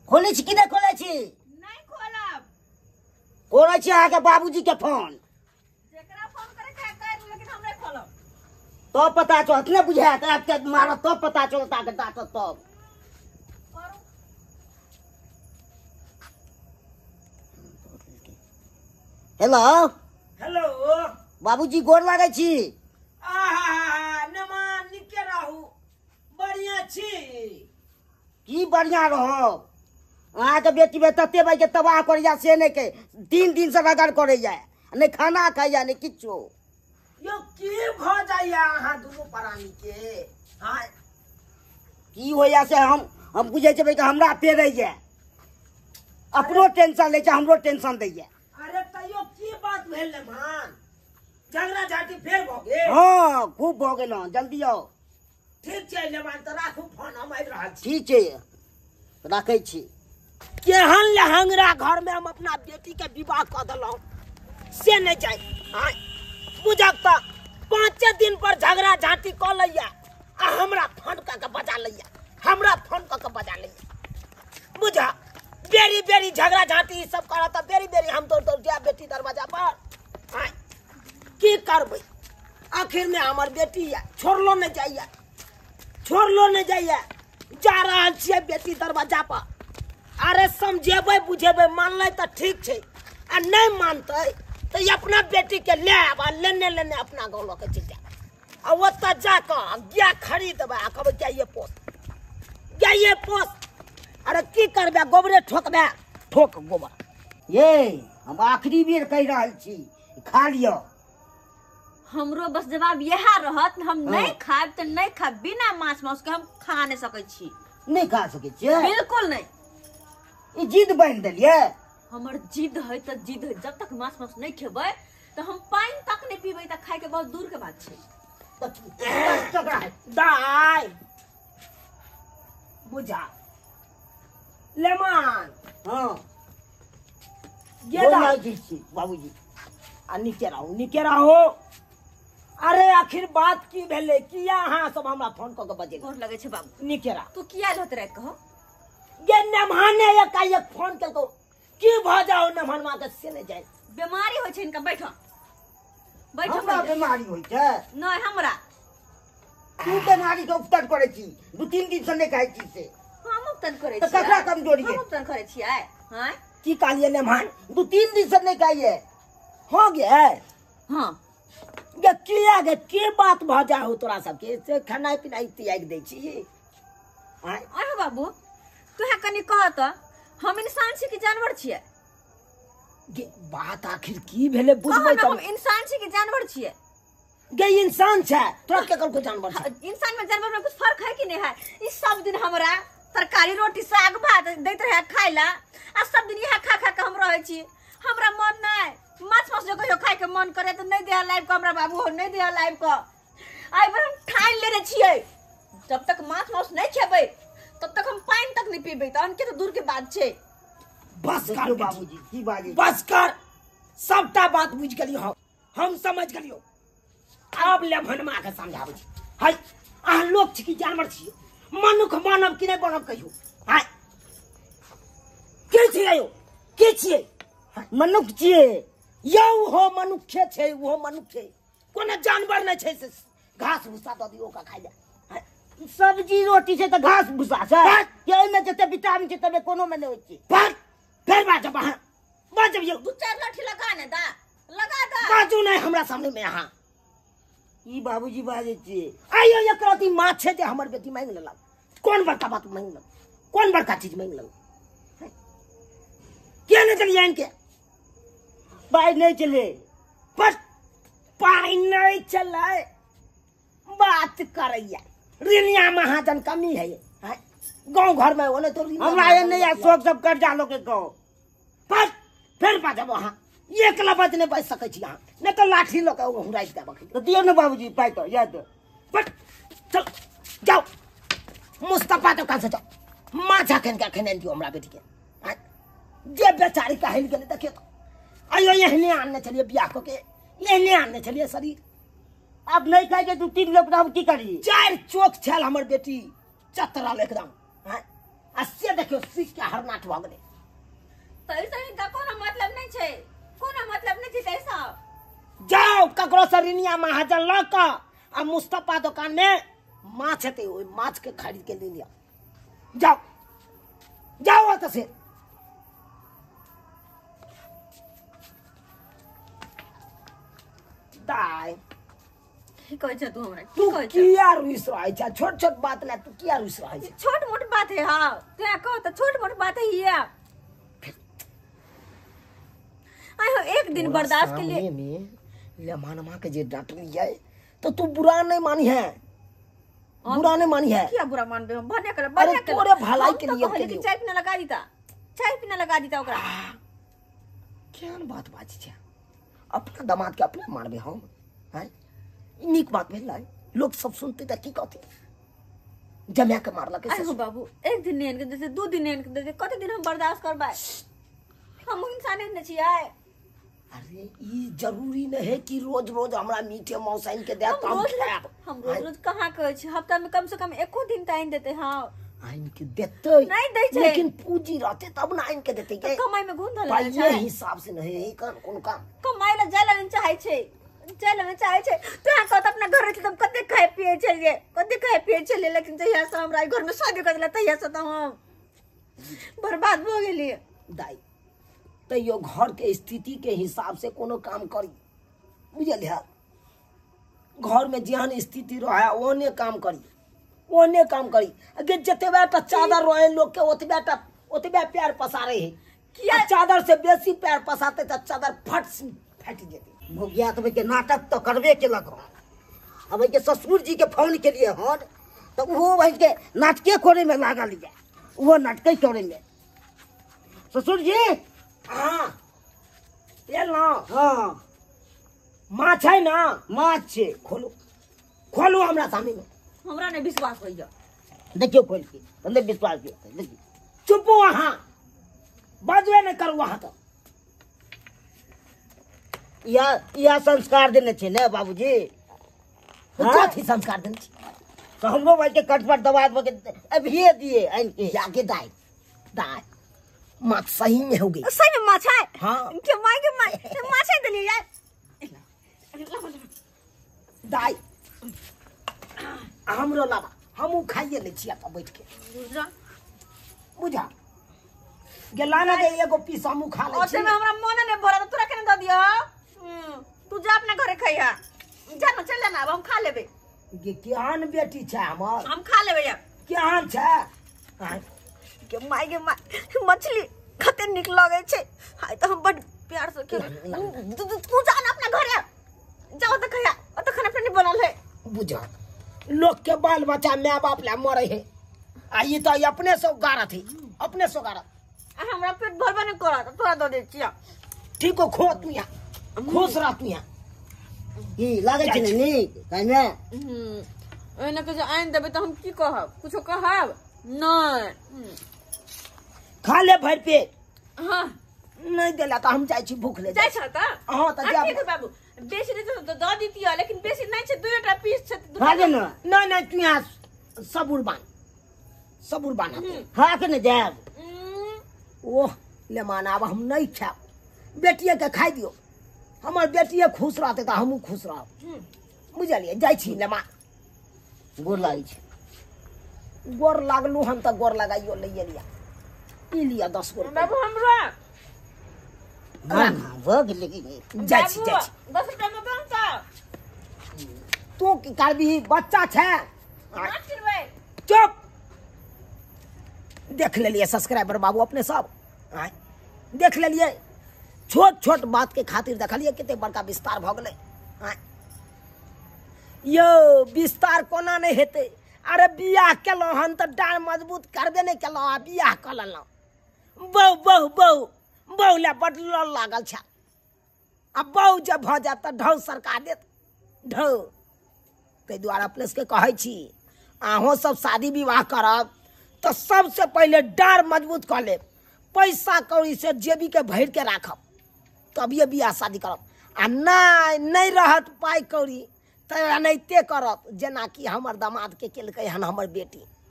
खोलै छी कि नहि खोलै छी? नहि खोलब। करै छी अहाँके बाबूजी के फोन। जेकरा फोन करे के कर, लेकिन हम नहि खोलब। तब पता चलत ने, बुझायत आबि के मारत तब पता चलत अहाँके डाँटत तब। करू। हेलो हेलो बाबूजी, गोर लागै छी। आहा नमान, निके रहू, बढ़िया छी। की बढ़िया रहब, अहाँके बेटी बे तते भाई के तबाह करैया से नहि के 3 दिन से रगड़ करैया, नहि खाना खाइया नहि किछो। यो की भऽ जाइया अहाँ दुनू प्राणी के? हाँ की होइया से हम बुझै छियै कि हमरा पेरैया, अपनो टेंशन लै छै, हमरो टेंशन दैया। अरे तैयो की बात भेल नमान? झगड़ा झाटी फेर भऽ गेल? हँ खूब भऽ गेल हँ, जल्दी आउ। ठीक छै लेमान, तऽ राखू फोन, हम आबि रहल छी। ठीक छै, राखै छी। केहन लहंगरा घर में हम अपना बेटी के विवाह कऽ देलहुँ से नहि जाय। आँय बुझक तऽ 5 दिन पर झगड़ा झाँटी कऽ लैया आ हमरा फोन कऽ के बजा लैया, हमरा फोन कऽ के बजा लैया। बुझा बेरी बेरी झगड़ा झाँटी ई सब करत तऽ बेरी बेरी हम दौड़ दौड़ जायब बेटी दरवाजा पर। आँय की करबै, आखिर में हमर बेटी यऽ, छोड़लो नहि जाइया, छोड़लो नहि जाइया। जा रहल छियै बेटी दरवाजा पर। अरे समझेबै बुझेबै, मानलै तऽ ठीक छै आ नहि मानतै तऽ अपना बेटी के ले आब आ लेने लेने अपना गाँव लऽ के चलि जायब आ ओतऽ जाकऽ गाय खरीदबै आ कहबै गाये पोस, गाये पोस। अरे की करबै, गोबरे ठोकबै, ठोक गोबर। ये हम आखिरी बेर कहि रहल छी, खा लिअ। हमरो बस जवाब इएह रहत, हम नहि खायब तऽ नहि खायब, बिना माछ मांस के हम खा नहि सकै छी। नहि खा सकै छियै? बिल्कुल नहि। ई जिद बान्हि देलियै? हमर जिद है तऽ जिद है, जब तक माछ मांस नहि खेबै तऽ हम पानि तक नहि पीबै, तऽ खाय के बहुत दूर के बात छै। दाय बुझा लेमान। हँ गे गोर दाय। लागै छी बाबूजी। आ नीके रहू, नीके रहू। अरे आखिर बात की भेलै, किया अहाँ सब हमरा फोन कऽ के बजेलहुँ? गोर लगै छै बाबू। नीके रह। तू किया आयल राति कहो? गे नमहाने एकाएक फोन केलकौ, की भऽ जाओ नमहनमा के से नहि जाय। बीमारी होइ छै हिनका, बैठो बैठो। हमरा पहिले। बीमारी होइ छै? नहि हमरा। तू बीमारी के उपटन करै छी, 2-3 दिन से नहि खाइ छी से। हम उपटन करै तऽ छियै? ककरा कमजोरी हम है? उपटन करै छियै? हाँ की कहलियै नमहान? 2-3 दिन से नहि खाइए। हो गे? हाँ। गे किया गे, की बात भऽ जा हो तोरा सबके से खेनाइ पिनाइ त्यागि दै छी? आँय अरे बाबू तोहे कनि कह तऽ, हम इंसान छी कि जानवर छियै? गे बात आखिर की भेलै बुझबै कह ने, हम तब। इंसान छी कि जानवर छियै? गे इंसान छै, तोरा के कहलको जानवर छै? इंसान में जानवर में कुछ फर्क है कि नहीं है? ई सब दिन हमरा तरकारी रोटी साग भात दैत रहे खाय ला, आ सब दिन इएह खा खा के हम रहै छी। हमरा मन नहि माछ मांस जो कहियो खाय के मन करे तऽ नहि देह लाइब के हमरा बाबू हो, नहि देह लाइब के। आइ बेर हम ठानि लेने छियै, जब तक माछ मांस नहि खेबै तब तक हम पानि तक नहि पीबै, तऽ अनके तऽ दूर के बात छै। बस कर देखियौ बाबूजी, बाबूजी की बाजै छी। बस कर, सबटा बात बुझि गेलियौ, हम समझ गेलियौ। आब लेभनमा के समझाबै छी। है अहाँ लोक छी कि जानवर छी? मनुख मानव कि नहि बनब कहियो? हाय के छियै यौ, के छियै? मनुख छियै। यौ हो मनुखे छै, ओहो मनुखे, कोनो जानवर नहि छै से घास भूसा दऽ दियौ ओकरा खाइ लए। सब्जी रोटी छै तऽ घास भूसा छै बस। कि एहिमे जते विटामिन छै तबे कोनो मे नहि होइ छै। बस फेर बाजब अहाँ, बाजब यौ। 2-4 लाठी लगा ने दा, लगा दा। बाजू नहि हमरा सामने मे अहाँ। की बाबूजी बाजै छियै? आइयो एक रति माछ छै जे हमर बेटी मांगि लेलक, कोन बड़का बात मांगि लेलक, कोन बड़का चीज मांगि लेलक? किया नहि देलियै आनि के? पाइ नहि चले। पर पाइ नहि चलै बात करैया, ऋणिया महाजन कमी है गाँव घर में ओने तो हमरा एहन नहि यऽ शौक सब कर्जा लऽ के गाँव। पर फेर बाजब अहाँ, एक लबज नहि बाजि सकै छी अहाँ, नहि तऽ लाठी लऽ के हुराइस देब। तऽ दियौ ने बाबूजी पाइ तऽ याद। पर चल जाओ मुस्तफा दोकान से जाओ, माछ अखन के अखन आनि दियौ हमरा बेटी के। जे बेचारी कहल गेलै देखियौ तऽ, आइयो एहने आनने छलियै बियाह कऽ के, एहने आनने छलियै शरीर। आब नहि खाइ छै 2-3 लोक, हम की करी? 4 चोख छल हमर बेटी, चतरल एकदम। आ आ से देखियो सीख के हरनाट भऽ गेलै। तऽ एहिसँ हिनका कोनो मतलब नहि छै, कोनो मतलब नहि छै ताहिसँ। जाओ ककरो से रिनिया महाजन लऽ कऽ आ मुस्तफा दोकान में माछ हेतै, ओहि माछ के खरीद के ले लिअ। जाओ जाओ ओतऽ से। दाइ की कहै छ तू हमरा? की तू कहै छ? किया रुसि रहै छ? छोट छोट बात ले तू किया रुसि रहै छ? छोट मोट बात है। हाँ तू कहो तऽ छोट मोट बात है हिया। आइ हो एक दिन बर्दाश्त के लिए में लेमानमा के जे डांटलियै तो तू बुरा नहीं मानी है, बुरा नहीं मानी है। किया बुरा मानबे हम? भने कर अरे भने कर तोरे भलाई के लिए कहलियै कि चाय पीना लगा दीता, चाय पीना लगा दीता ओकरा। केहन बात बाजै छै? अपना दामाद के अपने मारबे हम? हैं, ई नीक बात भेलै? लोक सब सुनते तऽ की कहतै? जमा के मारलक। आइ हो बाबू एक दिन आनि के देतै, 2 दिन आनि के देतै, कते दिन हम बर्दाश्त करबै? हम इंसाने ने छियै। अरे ई जरूरी नहीं है कि रोज रोज हमरा मीटे मांस आनि के देत। हम रोज हम रोज रोज कहाँ कहै छी? हफ्ता में कम से कम एको दिन तऽ आनि देतै। हाँ आनि के देतै नहीं दै छै, लेकिन पूंजी रहतै तब ना आनि के देतै। तऽ कमाई में घून धल पाइये छै। हिसाब से नहीं है काम, कोनो काम कमाई ला जाय ला नहीं चाहै छै, जाय ला नहीं चाहै छै। तू यहाँ कहत अपना घर रहै तऽ कते खाय पियै छलियै, कते खाय पियै छलियै, लेकिन जहिया से हमरा घर में शादी कर देला तहिया से तऽ हम बर्बाद भऽ गेलियै। दाइ तैयो घर के स्थिति के हिसाब से कोनो काम करी, बुझलियै? घर में जेहन स्थिति रहे ओहने काम करी, ओहने काम करी। अगे जतेबे टा चादर रहे लोग के ओतबे टा ओतबे पैर पसारे है। किया? चादर से बेसी पैर पसारते तऽ चादर फट से फाटि जेतै। भोगिया तऽ के नाटक तऽ करबे केलक हन। अब के ससुर जी के फोन केलिए हन तऽ ओहो भाई के नाटके करे में लागल यऽ, ओहो नाटके करे में। ससुर जी हाँ एलहुँ। हाँ माछ है ना? माछ छै। खोलू खोलू हमरा सामने में। हमरा नहीं विश्वास होइया। देखियौ खोलि के, नहि विश्वास होइया। देखियौ चुपू, अहाँ बजबे नहि करू। अहाँ तऽ इएह संस्कार देने छै ने बाबूजी? कथी संस्कार देने छी? तऽ हमरो भाई के कटपर दबा के अभिये दिए आनि के। जाके दाइ दाइ माछ सही में हो गई। सही में माछ है? हाँ। के माय के माय माछ है देलियै यार। दाइ हमरो लाबा, हमहूँ खाइए लै छी एतऽ बैठ के। बुझा बुझा गेला ना गे एगो पीस हमहूँ खा लै छी। ओते में हमरा मन नहि भरत, तोरा केना दऽ दियौ? तू जा अपना घरे खइहा, जा ना चल ना, अब हम खा लेबै। गे केहन बेटी छै हमर? हम खा लेबै अब। केहन छै? के माय के माय मछली कते नीक लगै छै। हाय तऽ हम बड प्यार से खेबै। तू जा ना अपना घरे, जाओ तऽ खइहा, ओतऽ खाना पीना नहीं बनल है। बुझा लोग के बाल बच्चा my बाप ला मरे है, आ ई तऽ अपने से गारत है, अपने से गारत। आ हमरा पेट भरबे नहीं करत, तोरा दऽ दै छियै। ठीक हो, खो तू यहाँ, खुश रह तू यहाँ। की लागै छै ने नीक खाइमे? ओहिना के जे आनि देबै तऽ हम की कहब? कुछो कहब नहि। खा ले भरि पेट। हाँ नहीं देला तऽ हम जाइ छी भूख ले। जाइ छ तऽ? हाँ तऽ जायब। ठीक है बाबू, बेसी देतै तऽ दऽ दितियै, लेकिन बेसी नहि छै, 2टा पीस छै। खा ले ने। नहीं नहीं तू यहाँ सबुर बान, सबुर बान। खा के ने जायब। ओह लेमान आब हम नहीं खायब, बेटिए के खाइ दियौ। हमर बेटिए खुश रहतै तऽ हमहूँ खुश रहब, बुझलियै? जाइ छी लेमान। गोर लागै छै। गोर लागलू हम तऽ गोर लगाइयो लैए लिअ। ई लिअ 10 गो रुपैआ। बाबू हमरा भऽ गेलै कि नहि? जाइ छी जाइ छी। 10 रुपैआ में दम तऽ तू की करबिही? बच्चा छै। चुप। देख लेलियै सब्सक्राइबर बाबू अपने सब देख लेलियै, छोट छोट बात के खातिर देखलियै कते बड़का विस्तार भऽ गेलै। यौ विस्तार कोना नहि हेतै? अरे बियाह केलहुँ हन तऽ डाँड़ मजबूत करबे नहि केलहुँ आ बियाह कऽ लेलहुँ। बहु बहु बहु बहु लए बड लल लागल छै। आ बहु जब भऽ जायत तऽ ढौ सरकार देत ढौ। ताहि दुआरे अपने सबके कहै छी, अहूँ सब शादी विवाह करब तऽ सबसे पहिले डाँड़ मजबूत कऽ लेब, पैसा कौड़ी से जेबीके भरिके राखब, तभिए बियाह शादी करब। आ नहि नहि रहत पाइ कौड़ी तऽ एनाहिते करत जेनाकि हमर दामादके केलकै हन हमर बेटी।